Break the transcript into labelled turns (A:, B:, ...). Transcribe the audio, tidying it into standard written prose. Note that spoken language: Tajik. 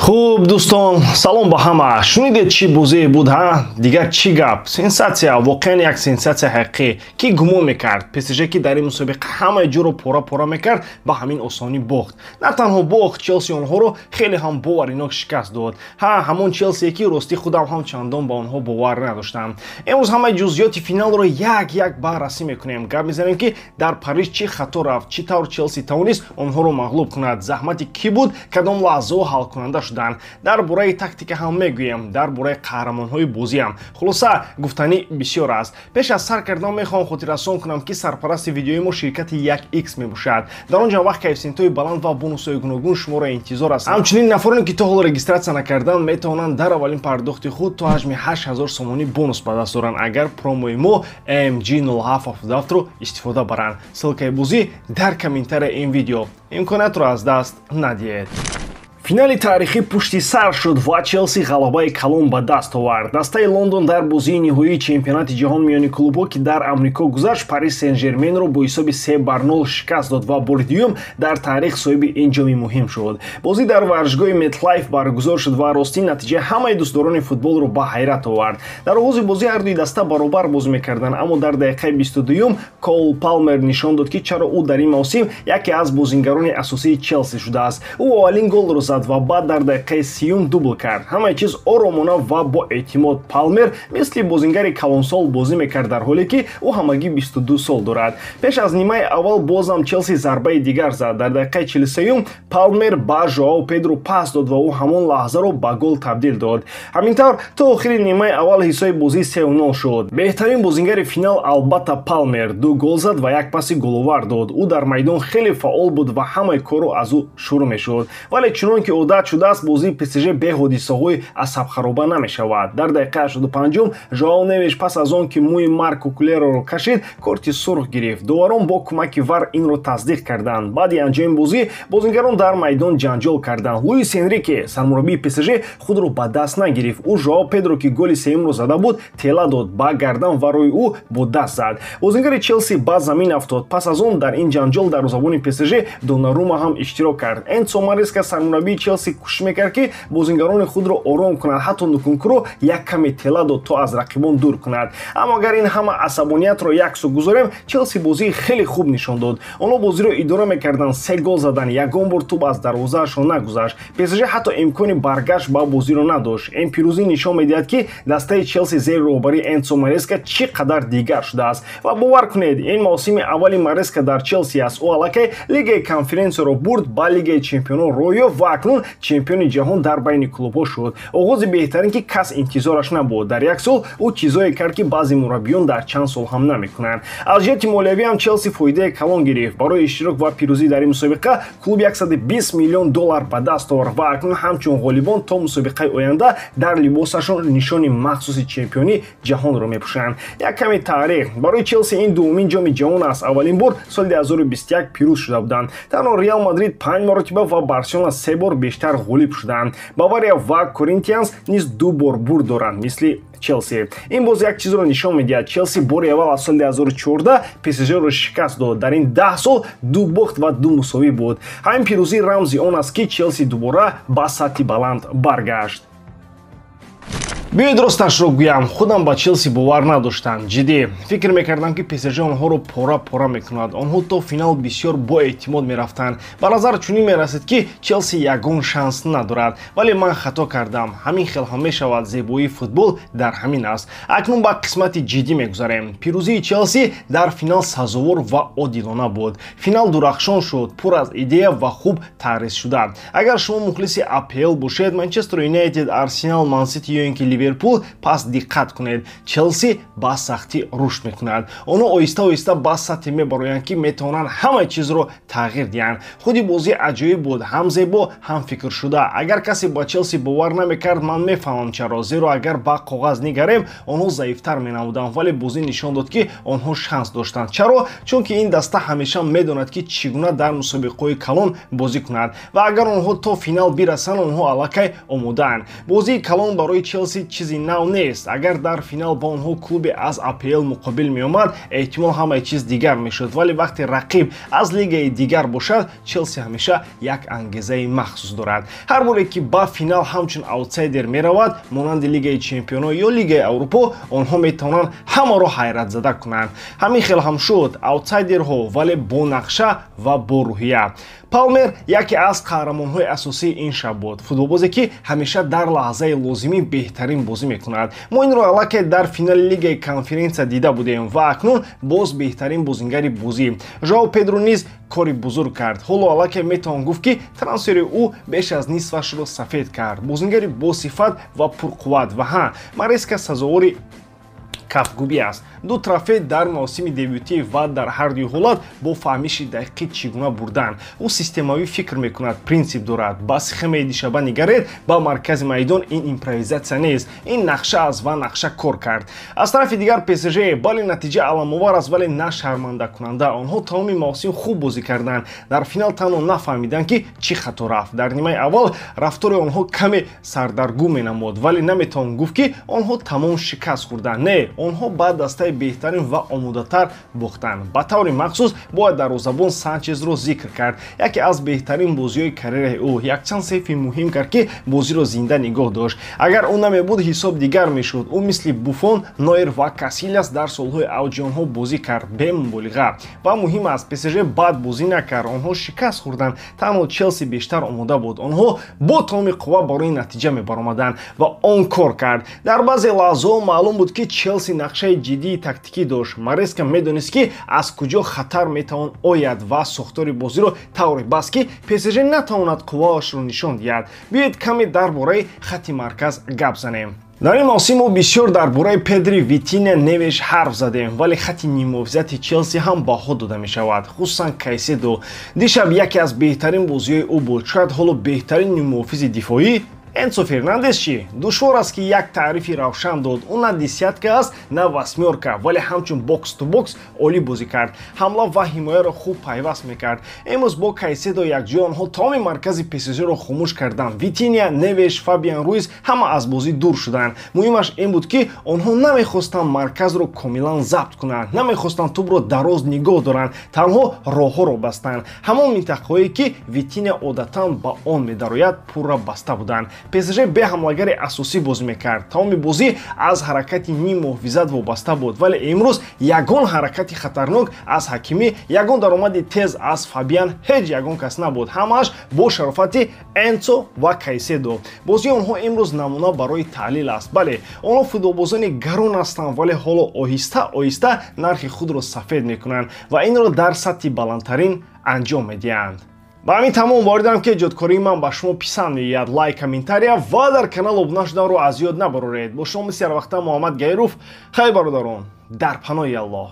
A: Хуб, дӯстон, салом ба ҳама. Шунидед, чӣ бозие буд, ҳа? Дигар чӣ гап? Сенсатсия, воқеан як сенсатсия ҳақиқӣ. Кӣ гумон мекард, ПСЖ, ки дар ин мусобиқа ҳамаи ҷоро пора-пора мекард, ба ҳамин осонӣ бохт? На танҳо бохт, Челси онҳоро хеле ҳам боваринок шикаст дод. Ҳа, ҳамон Челсие, ки ростӣ худам ҳам чандон ба онҳо бовар надоштам. Имрӯз ҳамаи ҷузъиёти финалро як-як баррасӣ мекунем. Гап мезанем, ки дар Париж чӣ хато рафт, чӣ тавр Челси тавонист онҳоро мағлуб кунад, заҳмати кӣ буд, кадом лаҳзаҳо ҳалкунанда шуданд. Дар бораи тактика ҳам мегӯем, дар бораи қаҳрамонҳои бозиам. Хулоса, гуфтанӣ бисёр аст. Пеш аз сар кардан мехоҳам хотиррасон кунам, ки сарпарасти видеои мо ширкати 1X мебошад. Дар он ҷо вақт коэффисиентҳои баланд ва бонусҳои гуногун шуморо интизор аст. Ҳамчунин нафароне, ки то ҳол регистратсия накарданд, метавонанд дар аввалин пардохти худ то ҳаҷми 8000 сомонӣ бонус ба даст оранд, агар промои мо MG0777-ро истифода баранд. Ссылкаи бозӣ дар комментарияи ин видео. Имкониятро аз даст надиҳед. Финали таърихӣ пушти сар шуд ва Челси ғалабаи калон ба даст овард. Дастаи Лондон дар бозии ниҳоии чемпионати ҷаҳон миёни клубҳо, ки дар Амрико гузашт, Парис Сен-Жерменро бо ҳисоби 3-0 шикаст дод ва бори дуюм дар таърих соҳиби ин ҷоми муҳим шуд. Бозӣ дар варзишгоҳи Метлайф баргузор шуд ва ростӣ натиҷаи ҳамаи дӯстдорони футболро ба ҳайрат овард. Дар оғози бозӣ ҳардуи даста баробар бозӣ мекарданд, аммо дар дақиқаи 22-юм Кол Палмер нишон дод, ки чаро ӯ дар ин мавсим яке аз бозингарони асосии Челси шудааст. Ӯ аввалин голро зад ва баъд дар дақиқаи 30-юм дубл кард. Ҳамаи чиз оромона ва бо эътимод. Палмер мисли бозингари калонсол бозӣ мекард, дар ҳоле ки ӯ ҳамагӣ 22 сол дорад. Пеш аз нимаи аввал бозам Челси зарбаи дигар зад. Дар дақиқаи 43-юм Палмер ба Жоао Педро пас дод ва ӯ ҳамон лаҳзаро ба гол табдил дод. Ҳамин тавр то охири нимаи аввал ҳисоби бозӣ 3-0 шуд. Беҳтарин бозингари финал албатта Палмер ду гол зад ва як паси головар дод. Ӯ дар майдон хеле фаъол буд ва ҳамаи корро аз ӯ шурӯъ мешуд. Вале чунон ки одат шудааст, бозии ПСЖ бе ҳодисаҳои асабхароба намешавад. Дар дақиқаи 85-ум Жоао Невеш пас аз он ки мӯи Марк Кукулероро кашид, корти сурх гирифт. Доварон бо кӯмаки ВАР инро тасдиқ карданд. Баъди анҷоми бозӣ бозингарон дар майдон ҷанҷол карданд. Луис Энрике, сармураббии ПСЖ, худро ба даст нагирифт. Ӯ Жоао Педро, ки голи сеюмро зада буд, тела дод ба гардан ва рӯи ӯ бо даст зад. Бозингари Челси ба замин афтод. Пас аз он дар ин ҷанҷол дарвозабони ПСЖ Донарума ҳам иштирок кард. Энсо Мареска, сармураббии Челси, кӯшиш мекард, ки бозингарони худро ором кунад, ҳатто Нкункуро як каме тела дод, то аз рақибон дур кунад. Аммо агар ин ҳама асабониятро як сӯ гузорем, Челси бозии хеле хуб нишон дод. Онҳо бозиро идора мекарданд, се гол заданд, ягон бор тӯб аз дарвозаашон нагузашт. ПСЖ ҳатто имкони баргашт ба бозиро надошт. Ин пирӯзӣ нишон медиҳад, ки дастаи Челси зери роҳбарии Энсо Мареска чӣ қадар дигар шудааст. Ва бовар кунед, ин мавсими аввали Мареска дар Челси аст. Ӯ аллакай Лигаи Конференсияро бурд, ба Лигаи Чемпионон роҳ ёфт ва акнун чемпиони ҷаҳон дар байни клубҳо шуд. Оғози беҳтарин, ки кас интизораш набуд. Дар як сол ӯ чизое кард, ки баъзе мураббиён дар чанд сол ҳам намекунанд. Аз ҷиҳати молиявӣ ҳам Челси фоидаи калон гирифт. Барои иштирок ва пирӯзӣ дар ин мусобиқа клуб 120 миллион доллар ба даст овард ва акнун ҳамчун ғолибон то мусобиқаи оянда дар либосашон нишони махсуси чемпиони ҷаҳонро мепӯшанд. Як ками таърих. Барои Челси ин дуввумин ҷоми ҷаҳон аст. Аввалин бор соли 2021 пирӯз шуда буданд. Танҳо Реал Мадрид панҷ маротиба ва Барселона се бор бештар ғолиб шуданд. Бавария ва Коринтианс низ ду бор бурд доранд, мисли Челси. Ин боз як чизро нишон медиҳад: Челси бори аввал аз соли 2014 ПСЖ-ро шикаст дод. Дар ин 10 сол ду бохт ва ду мусовӣ буд. Ҳамин пирӯзӣ рамзи он аст, ки Челси дубора ба сатҳи баланд баргашт. Биёед росташро гӯям, худам ба Челси бовар надоштам. Ҷиддӣ фикр мекардам, ки ПСЖ онҳоро пора-пора мекунад. Онҳо то финал бисёр боэътимод мерафтанд. Ба назар чунин мерасид, ки Челси ягон шанс надорад, вале ман хато кардам. Ҳамин хел ҳам мешавад, зебоии футбол дар ҳамин аст. Акнун ба қисмати ҷиддӣ мегузарем. Пирӯзии Челси дар финал сазовор ва одилона буд. Финал дурахшон шуд, пур аз идея ва хуб таъризшуда. Агар шумо мухлиси АПЛ бошед, Манчестер Юнайтед, Арсенал, Мансити ё ин ки Ливерпул, пас диққат кунед. Челси ба сахтӣ рушд мекунад. Онҳо оҳиста оҳиста ба сатҳе мебароянд, ки метавонанд ҳамаи чизро тағйир диҳанд. Худи бозӣ аҷоиб буд, ҳам зебо, ҳам фикршуда. Агар касе ба Челси бовар намекард, ман мефаҳмам чаро, зеро агар ба коғаз нигарем, онҳо заифтар менамуданд, вале бозӣ нишон дод, ки онҳо шанс доштанд. Чаро? Чунки ин даста ҳамеша медонад, ки чӣ гуна дар мусобиқаҳои калон бозӣ кунад, ва агар онҳо то финал бирасанд, онҳо аллакай омодаанд. Бозии калон барои Челси Чизи нав нест. Агар дар финал ба онҳо клубе аз АПЛ муқобил меомад, эҳтимол ҳамаи чиз дигар мешуд, вале вақте рақиб аз лигаи дигар бошад, Челси ҳамеша як ангезаи махсус дорад. Ҳар боре ки ба финал ҳамчун аутсайдер меравад, монанди Лигаи Чемпионҳо ё Лигаи Аврупо, онҳо метавонанд ҳамаро ҳайратзада кунанд. Ҳамин хел ҳам шуд: аутсайдерҳо, вале бо нақша ва бо рӯҳия. Палмер яке аз қаҳрамонҳои асосии ин шаб буд, футболбозе, ки ҳамеша дар лаҳзаи лозимӣ беҳтарин бозӣ мекунад. Мо инро аллакай дар финали Лигаи Конференсия дида будем ва акнун боз беҳтарин бозингари бозӣ. Жоао Педро низ кори бузург кард. Ҳоло аллакай метавон гуфт, ки трансфери ӯ беш аз нисфашро сафед кард. Бозингари босифат ва пурқувват. Ва ҳа, Мареска сазовори кафгубӣ аст: ду трофей дар мавсими дебютӣ ва дар ҳар дуи ҳолат бо фаҳмиши дақиқи чӣ гуна бурдан. Ӯ системавӣ фикр мекунад, принсип дорад. Ба схемаи дишаба нигаред, ба маркази майдон. Ин импровизатсия нест, ин нақша аст ва нақша кор кард. Аз тарафи дигар, ПСЖ, бале, натиҷа аламовар аст, вале на шармандакунанда. Онҳо тамоми мавсим хуб бозӣ карданд, дар финал танҳо нафаҳмиданд, ки чӣ хато рафт. Дар нимаи аввал рафтори онҳо каме сардаргум менамуд, вале наметавон гуфт, ки онҳо тамом шикаст хӯрданд. Не, онҳо ба дастаи беҳтарин ва омодатар бохтанд. Ба таври махсус бояд дарвозабон Санчезро зикр кард. Яке аз беҳтарин бозиҳои карьераи ӯ, якчанд сейфи муҳим кард, ки бозиро зинда нигоҳ дошт. Агар ӯ намебуд, ҳисоб дигар мешуд. Ӯ мисли Буфон, Нойер ва Касилас дар солҳои авҷи онҳо бозӣ кард, бемуболиға. Ва муҳим аст, ПСЖ бад бозӣ накард, онҳо шикаст хӯрданд. Танҳо Челси бештар омода буд. Онҳо бо тамоми қувва барои натиҷа мебаромаданд ва он кор кард. Дар баъзе лаҳзаҳо маълум буд, ки Челси нақшаи ҷиддии тактикӣ дошт. Мареска медонист, ки аз куҷо хатар метавон ояд, ва сохтори бозиро тавре баст, ки ПСЖ натавонад қувваашро нишон диҳад. Биёед, каме дар бораи хатти марказ гап занем. Дар ин мавсим мо бисёр дар бораи Педри, Витиня, Невеш ҳарф задем, вале хатти ниммуҳофизати Челси ҳам баҳо дода мешавад, хусусан Кайседо. Дишаб яке аз беҳтарин бозиҳои ӯ буд, шояд ҳоло беҳтарин ниммуҳофизи дифоӣ. Энсо Фернандес чӣ? Душвор аст, ки як таърифи равшан дод. Ӯ на десятка аст, на восьмёрка, вале ҳамчун box to box олӣ бозӣ кард, ҳамла ва ҳимояро хуб пайваст мекард. Имрӯз бо Кайседо якҷоя онҳо тамоми маркази ПСЖро хомӯш карданд. Витиня, Невеш, Фабиан Руис ҳама аз бозӣ дур шуданд. Муҳимаш ин буд, ки онҳо намехостанд марказро комилан забт кунанд, намехостанд тӯбро дароз нигоҳ доранд, танҳо роҳҳоро бастанд. Ҳамон минтақаҳое, ки Витиня одатан ба он медарояд, пурра баста буданд. ПСЖ бе ҳамлагари асосӣ бозӣ мекард. Тамоми бозӣ аз ҳаракати ним муҳофизат вобаста буд, вале имрӯз ягон ҳаракати хатарнок аз Ҳакимӣ, ягон даромади тез аз Фабиан, ҳеҷ ягон кас набуд. Ҳамааш бо шарофати Энсо ва Кайседо. Бозии онҳо имрӯз намуна барои таҳлил аст. Бале, онҳо футболбозони гарон ҳастанд, вале ҳоло оҳиста оҳиста нархи худро сафед мекунанд ва инро дар сатҳи баландтарин анҷом медиҳанд. Ба ҳамин тамом. Боваридам, ки эҷодкории ман ба шумо писанд меояд. Лайк, комментария ва дар канал обуна шуданро аз ёд набароред. Бо шумо мисли ҳарвақта Муҳаммад Гайров. Хайр, бародарон, дар паноҳи Аллоҳ.